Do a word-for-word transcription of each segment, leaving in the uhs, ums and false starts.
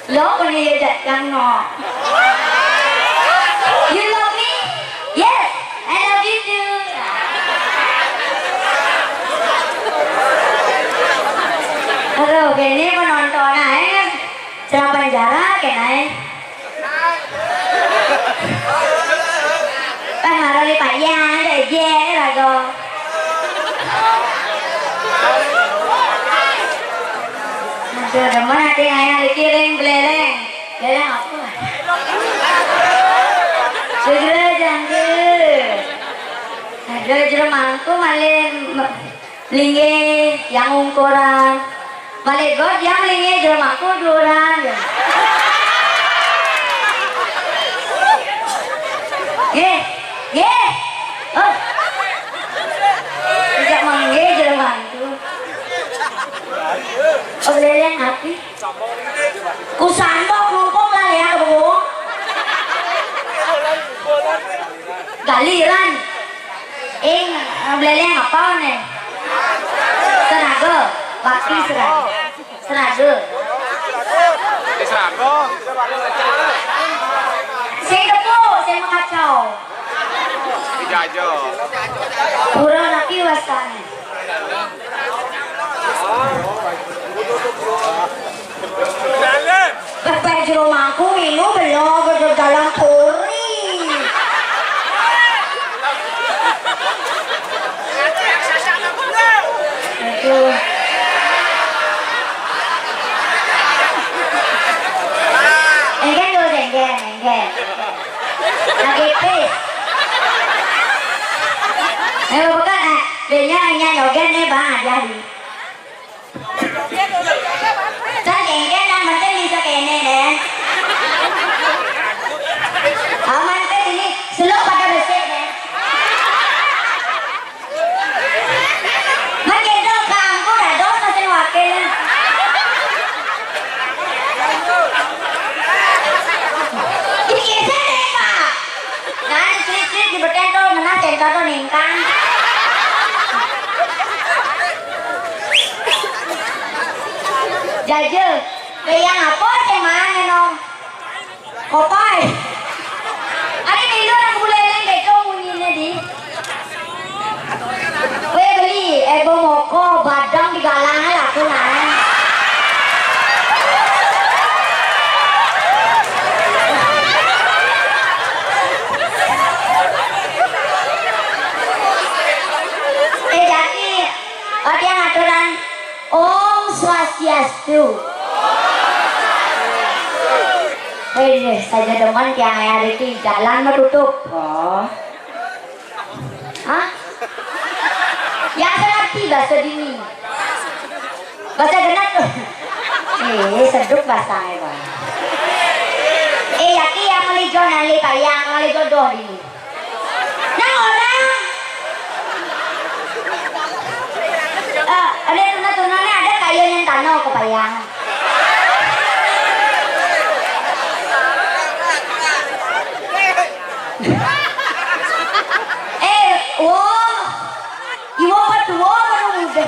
Lo, kok ni datang, no? You love me? Yes, I love you too. Aduh, kene penonton ae. Serapan jarak kene ae. Pas marani payah, ndak je lagu. Aduh, demen ati ayah dikiring beleleng. Beleleng apa? Segera jangkir. Aduh, jero mangku malih me-, linggih yang ungkuran. Malih got yang linggih jero mangku duran. Seraga, bakti seraga. Seraga. Di Seraga. Sing kepu, sing mengacau. Dijajah. Pura tapi wasane. Bebek jero mangku minu belo gedhe dalam puri. Aduh. Engken lho, engken, engken. Lagi pis. Ayo bukan, eh, dia nyanyi joget nih, Bang, aja. Kan jengkel nang mesti bisa kene, Den. Aman ke sini, seluk pada besik, Den. Menggendong kangku dados mesin wakil. Digeser, Den, Pak. Nah, cerit-cerit di beten tuh, menang sensor tuh ningkang. Jaja, peyang apa sing mangan no? Kopai. Ari milu nang buleleng beto munyine di. Kowe beli, eh, bo moko, badang di galang ae laku nae. Eh, jaki, oh, dia ngaturan. Om Swastiastu. Eh, saja demen tiang hari ini jalan menutup. Oh. Hah? Yang saya ngerti bahasa dini. Bahasa genep tuh. Eh, seduk bahasanya, Bang. Eh, yaki yang melijo nali payang, melijo doh dini. Nang orang. Eh, ada tuna-tunanya ada kayu yang tanah kepayang. Eh, wo. Iwo kedua baru muda.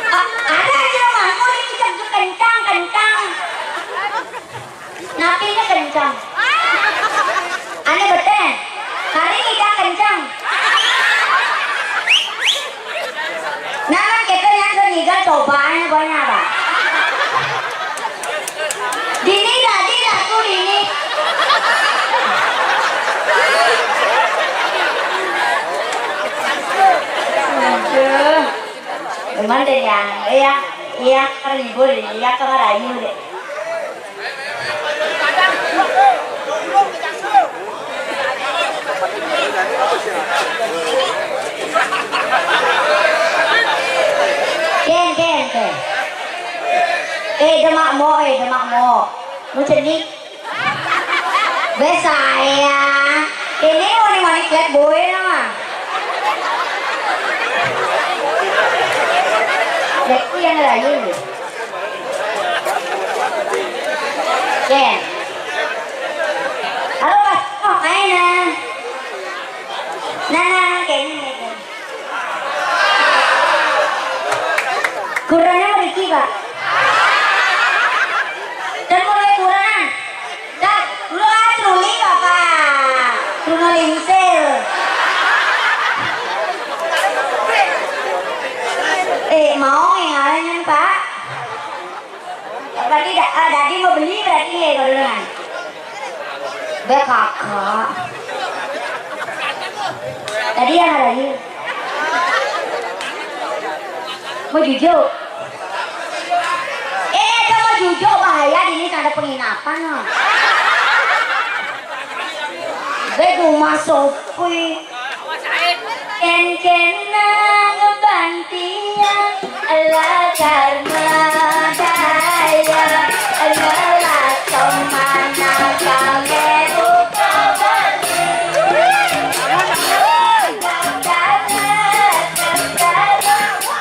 A-, ada aja mangkuk ini kencang-kencang. Napinya kencang. Ane beten. Kari kita kencang. Nah, kita yang ngiga cobaan apa? Dini tadi aku dini. Aduh. Cuman deh yang, iya, iya, terhibur, iya, kemarayu deh. Ken, ken, ken. Eh, demak mo, eh, demak mo. Mu cenik. Be saya. Ini wani-wani klek boy nama. Klekku yang lain. Ken. Halo, Mas. Oh, main, nah. Nah, nah, nah, kayak ini, kayak ini. Kurangnya meriki, Pak. Dan mulai kurang. Dan dulu ah, truli, Bapak. Truli lingsir. Eh, mau yang lainnya, Pak? Berarti da-, ah, dadi mau beli berarti ya, kalau dengan. Be kakak. Tadi yang ada lagi. Mau jujur. Eh, ada mau jujur bahaya di sini ada penginapan, no. Be rumah sopi. Ken-ken nang bantian, ala karma daya, ala tomana kame ukaban.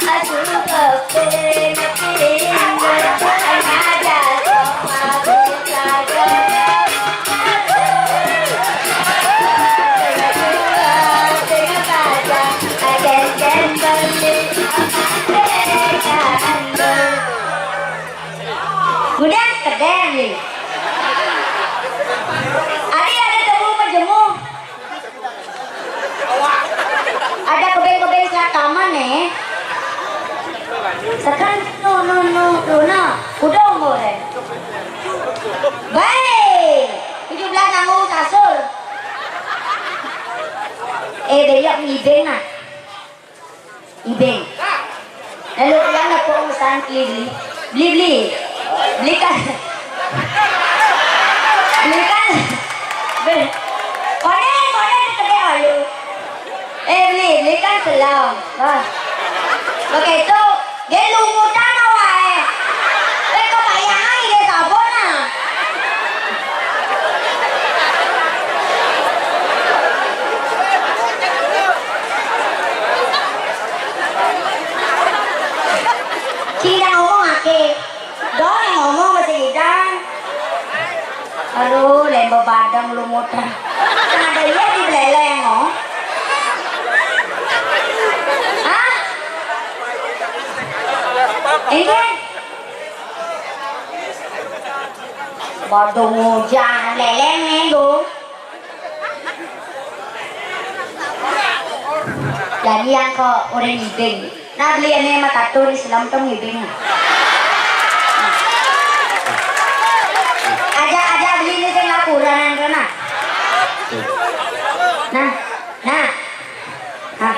Aku keping tinggal, ada tomana kame. Ibing nah. Ibing. Lalu yang nak kok urusan beli beli. Beli beli. Beli kan. Beli kan. Beli. Konen konen kede alu. Eh beli beli kan selam. Wah. Begitu dia lumutan awak eh. Eh kebayangan dia sabun nah. Sing ngomong ake. Dong yang ngomong masih idang. Aduh, lembo badang lu muter. Ada iya di beleleng oh. Hah? Ini badung hujan leleng nih lu. Jadi yang kok orang ibing. Nah beli ini mah tato di selam tuh ibing. Aja aja beli ini sing laporan kena. Nah, nah, nah.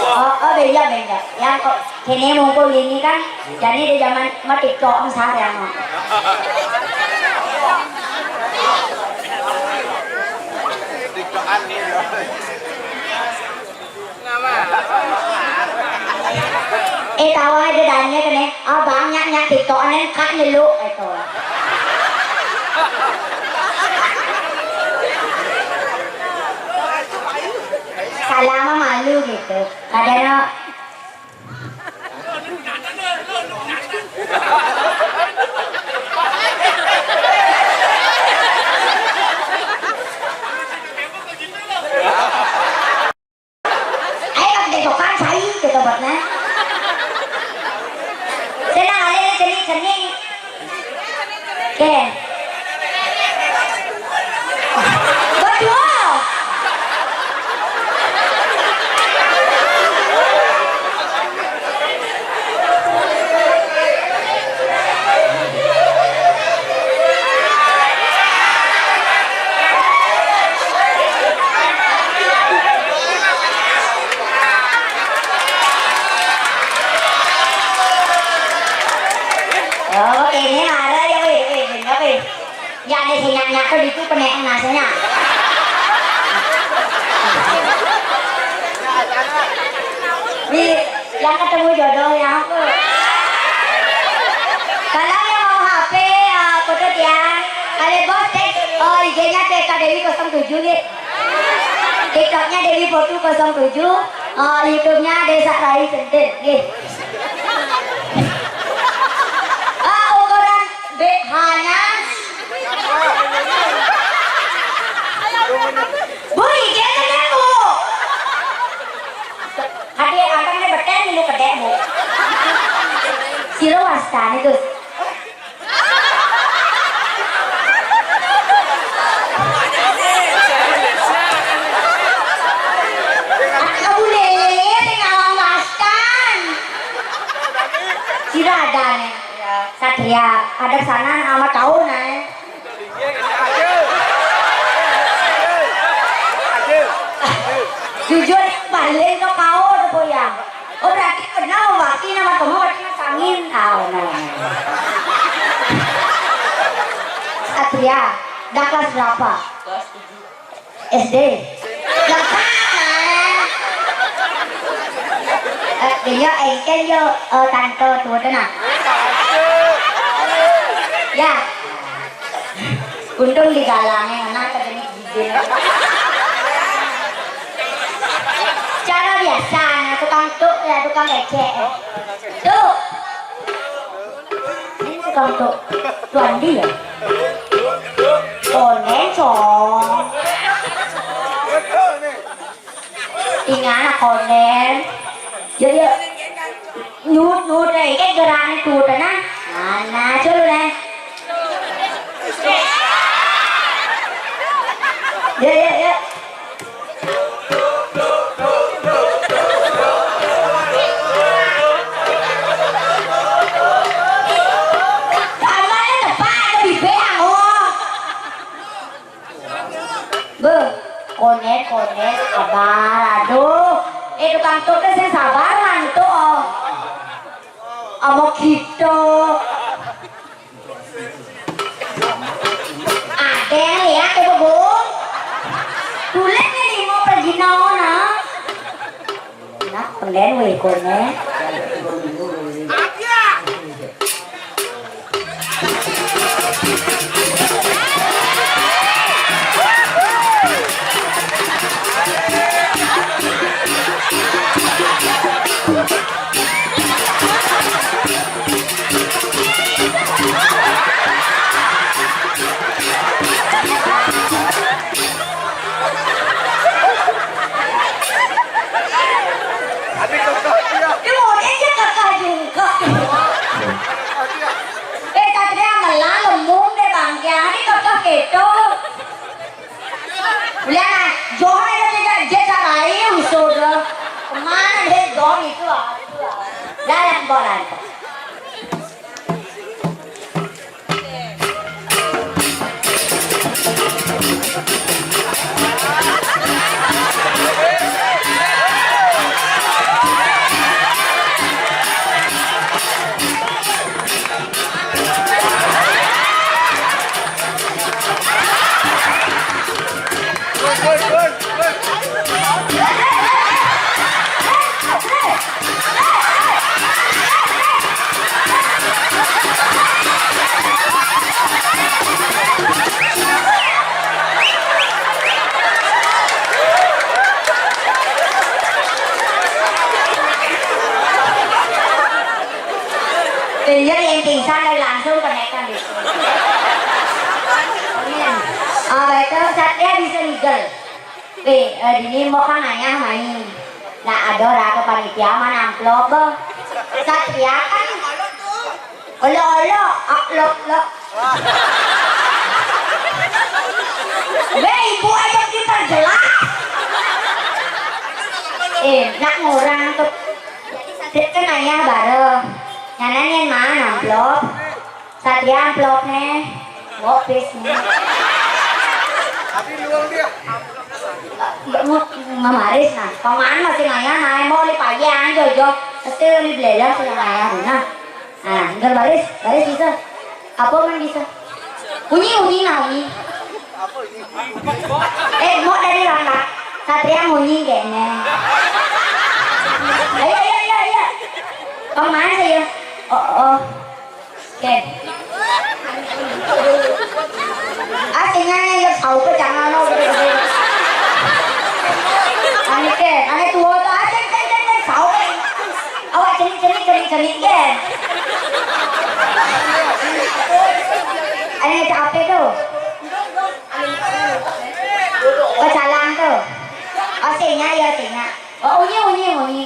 Oh, oh beda beda. Yang kok kene mumpung ini kan, jadi di zaman mah TikTok besar ya. Eh tawa aja danya kene, abang nyak nyak TikTok anen kak nyeluk itu. Salah mah malu gitu. Kadang Ayo, Pak, besokan saya gitu, Bos, nah. Senang, ayo, sini, sini. Oke. Berdua. Oh, ini marah ya, weh, weh, weh, weh. Ya, ini si nyak-nyak tuh itu penek nasanya. Wih, yang ketemu jodohnya aku. Kalau yang mau H P, ya, foto dia. Kalau bos, cek, oh, I G-nya T K Dewi kosong tujuh, gitu. TikToknya Dewi Foto kosong tujuh, eh, YouTube-nya Desa Rai Sentil, nggih. Ah, ukuran B H-nya Bu, I G-nya Bu. Hadi akan ne beten lu kedek Bu. Sira wastane, Gus. Aku boleh sing awang wastan. Sira adane. Satria, ada sana sama tahu nae. Jujur paling ke kau tuh ya. Oh berarti kenal waktu nama kamu waktu sangin. Ah, no. Satria, dah kelas berapa? Kelas tujuh. S D. Lengkap lah. Eh, dia engken yo eh, tante tua tu nah. Ya. Untung digalangnya, nah terjadi gigi. Cara biasa, nah, tukang tuk ya, tukang becek. Tuk. Ini tukang tuk. Tuan dia. Konen, cong. Tinggal anak konen. Ya, ya. Nyut, nyut, eh, eh, gerak ni tu, tenang. Mana, culu, eh. Ya, ya, ya. Tambahnya tepat, lebih beang, Koné sabar, aduh. Eh, tukang tuké sing sabar, mantu. Omong gitu. Ada yang lihat tuh, Bu. Bulan ini mau pergi naon, ah? Nah, kalian wé koné. Adi kekeh dia. Dia mau dia aja kekeh juga. Kekeh dia. Eh, Satria ngelah lembung deh, Bang. Ya, ini kekeh gitu. Udah lah, John aja tidak, dia carain, wisuda. Kemana deh John itu, ah? Itu, ah. Lah, yang bolan. Iya, yang pingsan dari langsung kenaikan di sini. Ah, baik, terus Satria bisa ngigel. Weh, eh, dini mau kan ayah main. Nah, ada orang ke panitia mana amplop, beh. Satria kan olo-olo, aplop, lo. Weh, ibu aja diperjelas. Eh, nak ngurang tuh. Kan ayah bareng. Nyana nyén mana amplop? Satria amplop né. Wok pis né. Tapi luang dia. Mamaris nah. Paman masih ngayah nah. Mau li payah aja jo. Mesti li belajar sih ngayah nah. Nah, enggak baris, baris bisa. Apa man bisa? Unyi, unyi nah, unyi. Eh, mau dari langkah. Satria unyi kayaknya. Ayo, ayo, ayo, ayo. Paman saya. Oh, oh. Oke. Asingnya ya tahu ke jangan lo. Ane ke, ane tua tuh asing, asing, asing, asing, tahu. Awak cenik, cenik, cenik, cenik, ya. Ane capek tuh. Pecalang tuh. Oh, singa ya, singa. Oh, unyi, unyi, unyi.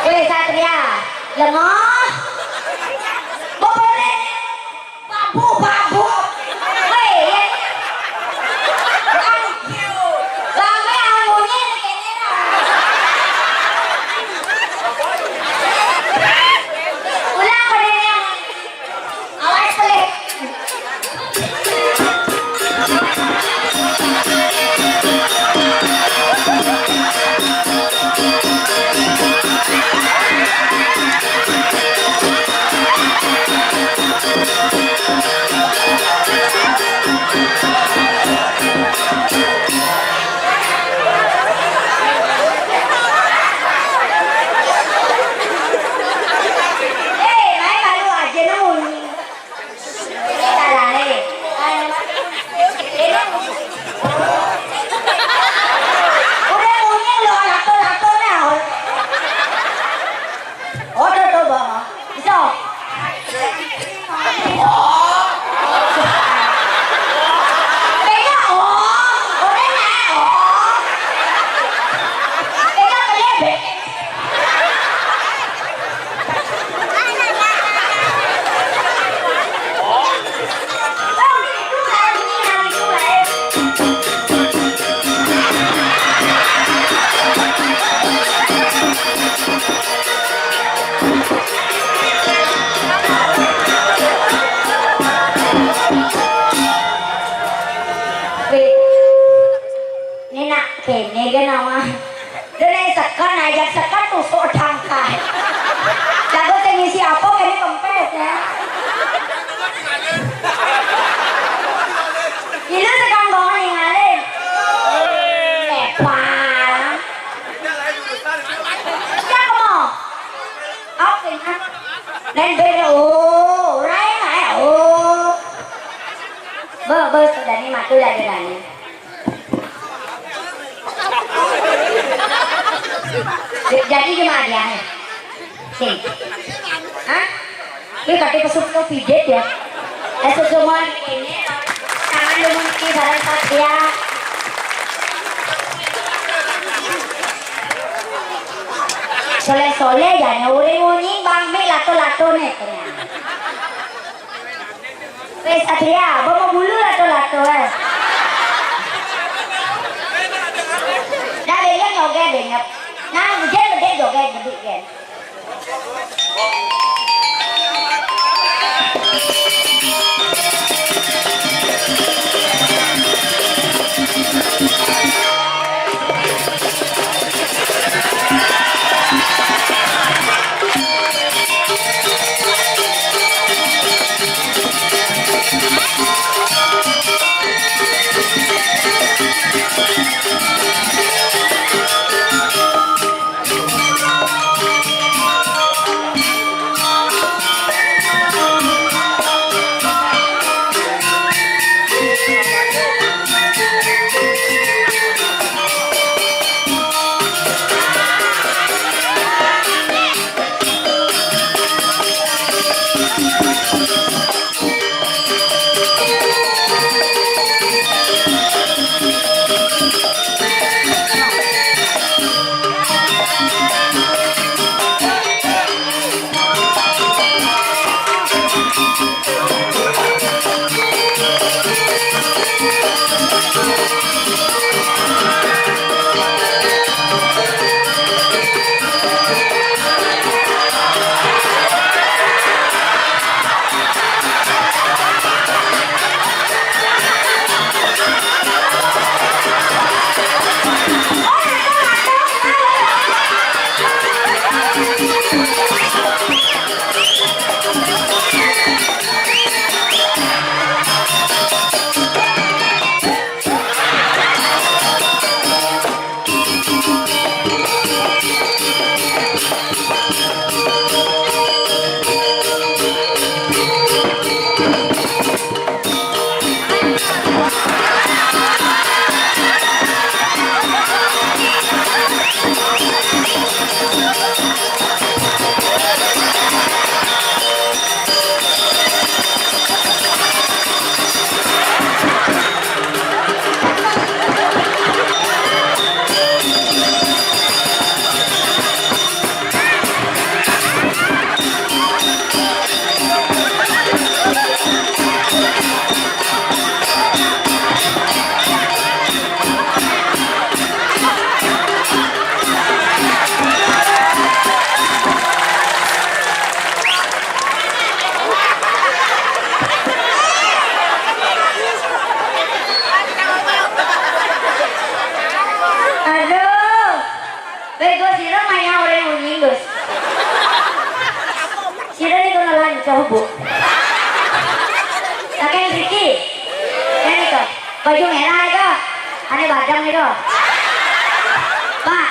Weh, Satria, lengoh. Bobore. Babu, babu. Weh, ya. Bang, bang, weh, angunya ini kayaknya dah. Ulang, pada yang awas, pelih. Dene seken, ajak seken tusuk dangkai. Jago sing ngisi apa kene kempes ya. Ilu sekan kong ningali. Epal. Ya kemo. Oke, nah. Nen bere, oh, rai, rai, oh. Be, be, sudah ni matu dah dengan ni. Jadi gimana dia? Sing. Hah? Ini kaki pesut ke pijet ya? Eh, semua ini, tangan lu mesti bareng pas dia. Soleh-soleh jane urip munyi Bang Mik lato-lato ne. Wis Satria, bomo bulu lato-lato eh. Dah bengek joget bengek. Nah, ujian gede joget gede kan. Aduh. Weh, Gus, sira maya ora nguning, Gus. Sira niku ngelancoh, Bu. Kakek Riki. Ini tuh. Baju merah itu. Ane badang itu. Pak.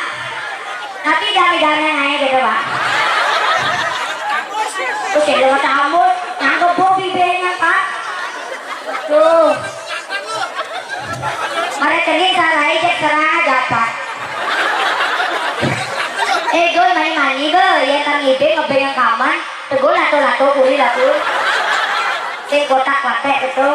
Tapi dari-dari aja gitu, Pak. Terus ya, lewat rambut, nangkep Bu bibirnya, Pak. Tuh. Mare cenik sarai cek serah dapat. Eh, Gul, mani-mani, Gul. Yen tang ibe ngebeng kaman, tegul lato-lato kuri lato. Sing kotak kotek gitu.